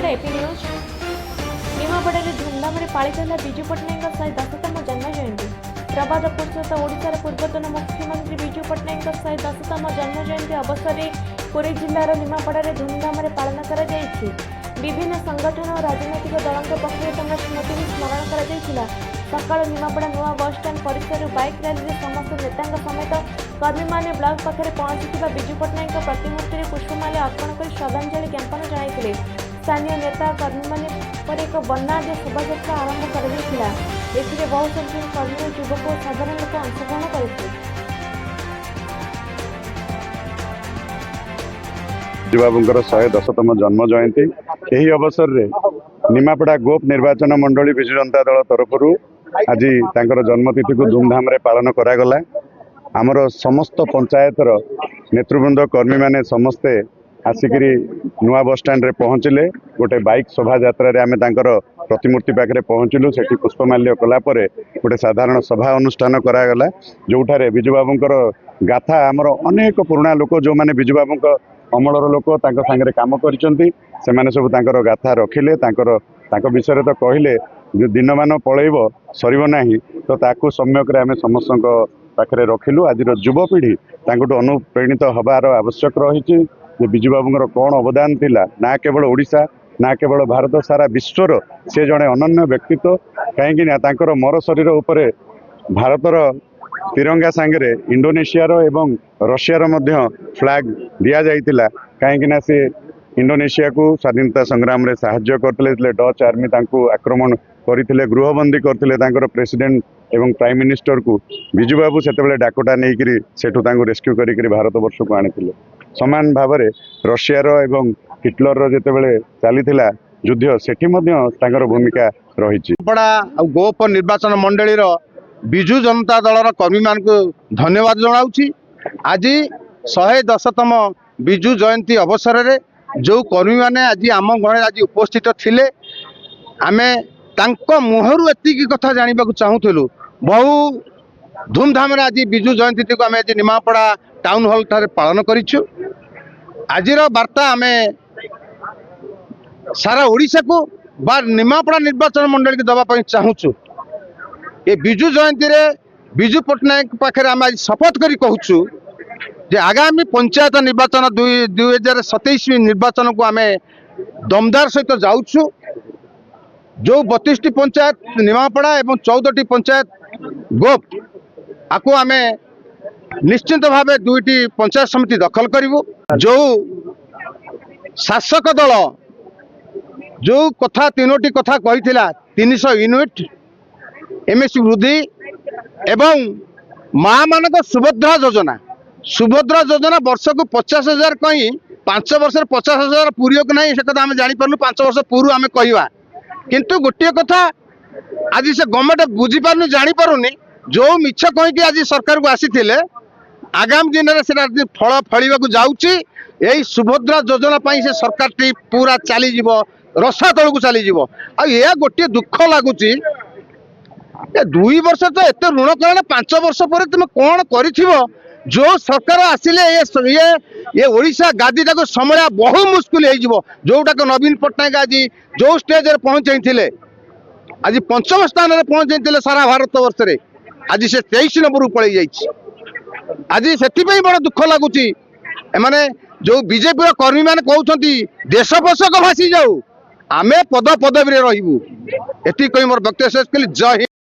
Nimapada, AP news. ନିମାପଡ଼ାରେ ଧୁମଧାମରେ ପାଳିତ ହେଲା ବିଜୁ ପଟ୍ଟନାୟକଙ୍କ 110ତମ ଜନ୍ମ ଜୟନ୍ତୀ। ପ୍ରବାଦ ପୁରୁଷ ତଥା ଓଡ଼ିଶାର ପୂର୍ବତନ ମୁଖ୍ୟମନ୍ତ୍ରୀ ବିଜୁ ପଟ୍ଟନାୟକଙ୍କ 110ତମ ଜନ୍ମ ଜୟନ୍ତୀ ଅବସରରେ ପୁରୀ ଜିଲ୍ଲାର ନିମାପଡ଼ାରେ ଧୁମଧାମରେ ପାଳନ କରାଯାଇଛି। ବିଭିନ୍ନ ସଂଗଠନ ଓ ରାଜନୈତିକ ଦଳଙ୍କ ପକ୍ଷରୁ ତାଙ୍କ ସ୍ମୃତିକୁ ସ୍ମରଣ କରାଯାଇଥିଲା। ସକାଳୁ ନିମାପଡ଼ା ନୂଆ ବସ୍ଷ୍ଟାଣ୍ଡ ପରିସରରୁ ବାଇକ୍ ରାଲିରେ ସମସ୍ତ ନେତାଙ୍କ ସମେତ କର୍ମୀମାନେ ବ୍ଲକ ପାଖରେ ପହଞ୍ଚିଥିବା ବିଜୁ ପଟ୍ଟନାୟକଙ୍କ ପ୍ରତିମୂର୍ତ୍ତିରେ ପୁଷ୍ପମାଲ୍ୟ ଅର୍ପଣ କରି ଶ୍ରଦ୍ଧାଞ୍ଜଳି ଜ୍ଞାପନ ଜଣାଇଥିଲେ। ସ୍ଥାନୀୟ ନେତା କର୍ମୀମାନେ ପରେ ଏକ ବର୍ଣ୍ଣାଢ୍ୟ ଶୋଭାଯାତ୍ରା ଆରମ୍ଭ କରାଯାଇଥିଲା। ଏଥିରେ ବହୁ ସଂଖ୍ୟକ କର୍ମୀ ଓ ଯୁବକ ଓ ସାଧାରଣ ଲୋକ ଅଂଶଗ୍ରହଣ କରିଥିଲେ। ବିଜୁବାବୁଙ୍କର 110ତମ ଜନ୍ମ ଜୟନ୍ତୀ, ଏହି ଅବସରରେ ନିମାପଡ଼ା ଗୋପ ନିର୍ବାଚନ ମଣ୍ଡଳୀ ବିଜୁ ଜନତା ଦଳ ତରଫରୁ ଆଜି ତାଙ୍କର ଜନ୍ମତିଥିକୁ ଧୁମଧାମରେ ପାଳନ କରାଗଲା। ଆମର ସମସ୍ତ ପଞ୍ଚାୟତର ନେତୃବୃନ୍ଦ, କର୍ମୀମାନେ ସମସ୍ତେ ଆସିକିରି ନୂଆ ବସଷ୍ଟାଣ୍ଡରେ ପହଞ୍ଚିଲେ। ଗୋଟେ ବାଇକ୍ ଶୋଭାଯାତ୍ରାରେ ଆମେ ତାଙ୍କର ପ୍ରତିମୂର୍ତ୍ତି ପାଖରେ ପହଞ୍ଚିଲୁ। ସେଠି ପୁଷ୍ପମାଲ୍ୟ କଲା ପରେ ଗୋଟେ ସାଧାରଣ ସଭା ଅନୁଷ୍ଠାନ କରାଗଲା, ଯେଉଁଠାରେ ବିଜୁବାବୁଙ୍କର ଗାଥା, ଆମର ଅନେକ ପୁରୁଣା ଲୋକ, ଯେଉଁମାନେ ବିଜୁବାବୁଙ୍କ ଅମଳର ଲୋକ, ତାଙ୍କ ସାଙ୍ଗରେ କାମ କରିଛନ୍ତି, ସେମାନେ ସବୁ ତାଙ୍କର ଗାଥା ରଖିଲେ। ତାଙ୍କ ବିଷୟରେ ତ କହିଲେ ଯେଉଁ ଦିନମାନ ପଳେଇବ, ସରିବ ନାହିଁ। ତ ତାକୁ ସମ୍ୟକରେ ଆମେ ସମସ୍ତଙ୍କ ପାଖରେ ରଖିଲୁ। ଆଜିର ଯୁବପିଢ଼ି ତାଙ୍କଠୁ ଅନୁପ୍ରେଣିତ ହେବାର ଆବଶ୍ୟକ ରହିଛି ଯେ ବିଜୁବାବୁଙ୍କର କ'ଣ ଅବଦାନ ଥିଲା, ନା କେବଳ ଓଡ଼ିଶା, ନା କେବଳ ଭାରତ, ସାରା ବିଶ୍ୱର ସେ ଜଣେ ଅନନ୍ୟ ବ୍ୟକ୍ତିତ୍ୱ। କାହିଁକି ନା ତାଙ୍କର ମର ଶରୀର ଉପରେ ଭାରତର ତିରଙ୍ଗା ସାଙ୍ଗରେ ଇଣ୍ଡୋନେସିଆର ଏବଂ ରଷିଆର ମଧ୍ୟ ଫ୍ଲାଗ ଦିଆଯାଇଥିଲା। କାହିଁକି ନା ସେ ଇଣ୍ଡୋନେସିଆକୁ ସ୍ୱାଧୀନତା ସଂଗ୍ରାମରେ ସାହାଯ୍ୟ କରିଥିଲେ। ଯେତେବେଳେ ଡଚ୍ ଆର୍ମି ତାଙ୍କୁ ଆକ୍ରମଣ କରିଥିଲେ, ଗୃହବନ୍ଦୀ କରିଥିଲେ ତାଙ୍କର ପ୍ରେସିଡେଣ୍ଟ ଏବଂ ପ୍ରାଇମ୍ ମିନିଷ୍ଟରକୁ, ବିଜୁବାବୁ ସେତେବେଳେ ଡାକୋଟା ନେଇକରି ସେଠୁ ତାଙ୍କୁ ରେସ୍କ୍ୟୁ କରିକିରି ଭାରତ ବର୍ଷକୁ ଆଣିଥିଲେ। ସମାନ ଭାବରେ ରଷିଆର ଏବଂ ହିଟଲରର ଯେତେବେଳେ ଚାଲିଥିଲା ଯୁଦ୍ଧ, ସେଠି ମଧ୍ୟ ତାଙ୍କର ଭୂମିକା ରହିଛି। ପଡ଼ା ଆଉ ଗୋପ ନିର୍ବାଚନ ମଣ୍ଡଳୀର ବିଜୁ ଜନତା ଦଳର କର୍ମୀମାନଙ୍କୁ ଧନ୍ୟବାଦ ଜଣାଉଛି। ଆଜି 110ତମ ବିଜୁ ଜୟନ୍ତୀ ଅବସରରେ ଯେଉଁ କର୍ମୀମାନେ ଆଜି ଆମ ଗହଣରେ ଆଜି ଉପସ୍ଥିତ ଥିଲେ, ଆମେ ତାଙ୍କ ମୁହଁରୁ ଏତିକି କଥା ଜାଣିବାକୁ ଚାହୁଁଥିଲୁ। ବହୁ ଧୁମଧାମରେ ଆଜି ବିଜୁ ଜୟନ୍ତୀଟିକୁ ଆମେ ଆଜି ନିମାପଡ଼ା ଟାଉନ୍ ହଲ୍ ଠାରେ ପାଳନ କରିଛୁ। ଆଜିର ବାର୍ତ୍ତା ଆମେ ସାରା ଓଡ଼ିଶାକୁ ବା ନିମାପଡ଼ା ନିର୍ବାଚନ ମଣ୍ଡଳୀକୁ ଦେବା ପାଇଁ ଚାହୁଁଛୁ। ଏ ବିଜୁ ଜୟନ୍ତୀରେ ବିଜୁ ପଟ୍ଟନାୟକ ପାଖରେ ଆମେ ଆଜି ଶପଥ କରି କହୁଛୁ ଯେ ଆଗାମୀ ପଞ୍ଚାୟତ ନିର୍ବାଚନ 2027 ନିର୍ବାଚନକୁ ଆମେ ଦମଦାର ସହିତ ଯାଉଛୁ। ଯେଉଁ 32ଟି ପଞ୍ଚାୟତ ନିମାପଡ଼ା ଏବଂ 14ଟି ପଞ୍ଚାୟତ ଗୋପ, ଆକୁ ଆମେ ନିଶ୍ଚିନ୍ତ ଭାବେ ଦୁଇଟି ପଞ୍ଚାୟତ ସମିତି ଦଖଲ କରିବୁ। ଯେଉଁ ଶାସକ ଦଳ ଯେଉଁ କଥା, ତିନୋଟି କଥା କହିଥିଲା, 300 ୟୁନିଟ୍, ଏମ୍ଏସ୍ପି ବୃଦ୍ଧି ଏବଂ ମା ମାନଙ୍କ ସୁଭଦ୍ରା ଯୋଜନା। ସୁଭଦ୍ରା ଯୋଜନା ବର୍ଷକୁ 50,000 କହି 5 ବର୍ଷରେ 50,000 ପୁରିବ କି ନାହିଁ, ସେ କଥା ଆମେ ଜାଣିପାରୁନୁ। 5 ବର୍ଷ ପୂର୍ବରୁ ଆମେ କହିବା। କିନ୍ତୁ ଗୋଟିଏ କଥା ଆଜି ସେ ଗଭର୍ଣ୍ଣମେଣ୍ଟ ବୁଝିପାରୁନି, ଜାଣିପାରୁନି, ଯେଉଁ ମିଛ କହିକି ଆଜି ସରକାରକୁ ଆସିଥିଲେ, ଆଗାମୀ ଦିନରେ ସେଟା ଆଜି ଫଳ ଫଳିବାକୁ ଯାଉଛି। ଏଇ ସୁଭଦ୍ରା ଯୋଜନା ପାଇଁ ସେ ସରକାରଟି ପୁରା ଚାଲିଯିବ, ରସାତଳକୁ ଚାଲିଯିବ। ଆଉ ଏହା ଗୋଟିଏ ଦୁଃଖ ଲାଗୁଛି ଏ 2 ବର୍ଷ ତ ଏତେ ଋଣ କଲାଣି, 5 ବର୍ଷ ପରେ ତୁମେ କ'ଣ କରିଥିବ? ଯୋଉ ସରକାର ଆସିଲେ ଇଏ ଓଡ଼ିଶା ଗାଦିଟାକୁ ସମ୍ଭାଳିବା ବହୁ ମୁସ୍କିଲ ହେଇଯିବ। ଯୋଉଟାକୁ ନବୀନ ପଟ୍ଟନାୟକ ଆଜି ଯୋଉ ଷ୍ଟେଜରେ ପହଞ୍ଚେଇଥିଲେ, ଆଜି ପଞ୍ଚମ ସ୍ଥାନରେ ପହଞ୍ଚେଇଥିଲେ ସାରା ଭାରତ ବର୍ଷରେ, ଆଜି ସେ 23 ନମ୍ବରକୁ ପଳେଇ ଯାଇଛି। ଆଜି ସେଥିପାଇଁ ବଡ଼ ଦୁଃଖ ଲାଗୁଛି। ଏମାନେ ଯୋଉ ବିଜେପିର କର୍ମୀମାନେ କହୁଛନ୍ତି, ଦେଶ ପୋଷକ ଭାସି ଯାଉ, ଆମେ ପଦ ପଦବୀରେ ରହିବୁ। ଏତିକି କହି ମୋର ବକ୍ତବ୍ୟ ଶେଷ କଲି। ଜୟ ହିନ୍ଦ।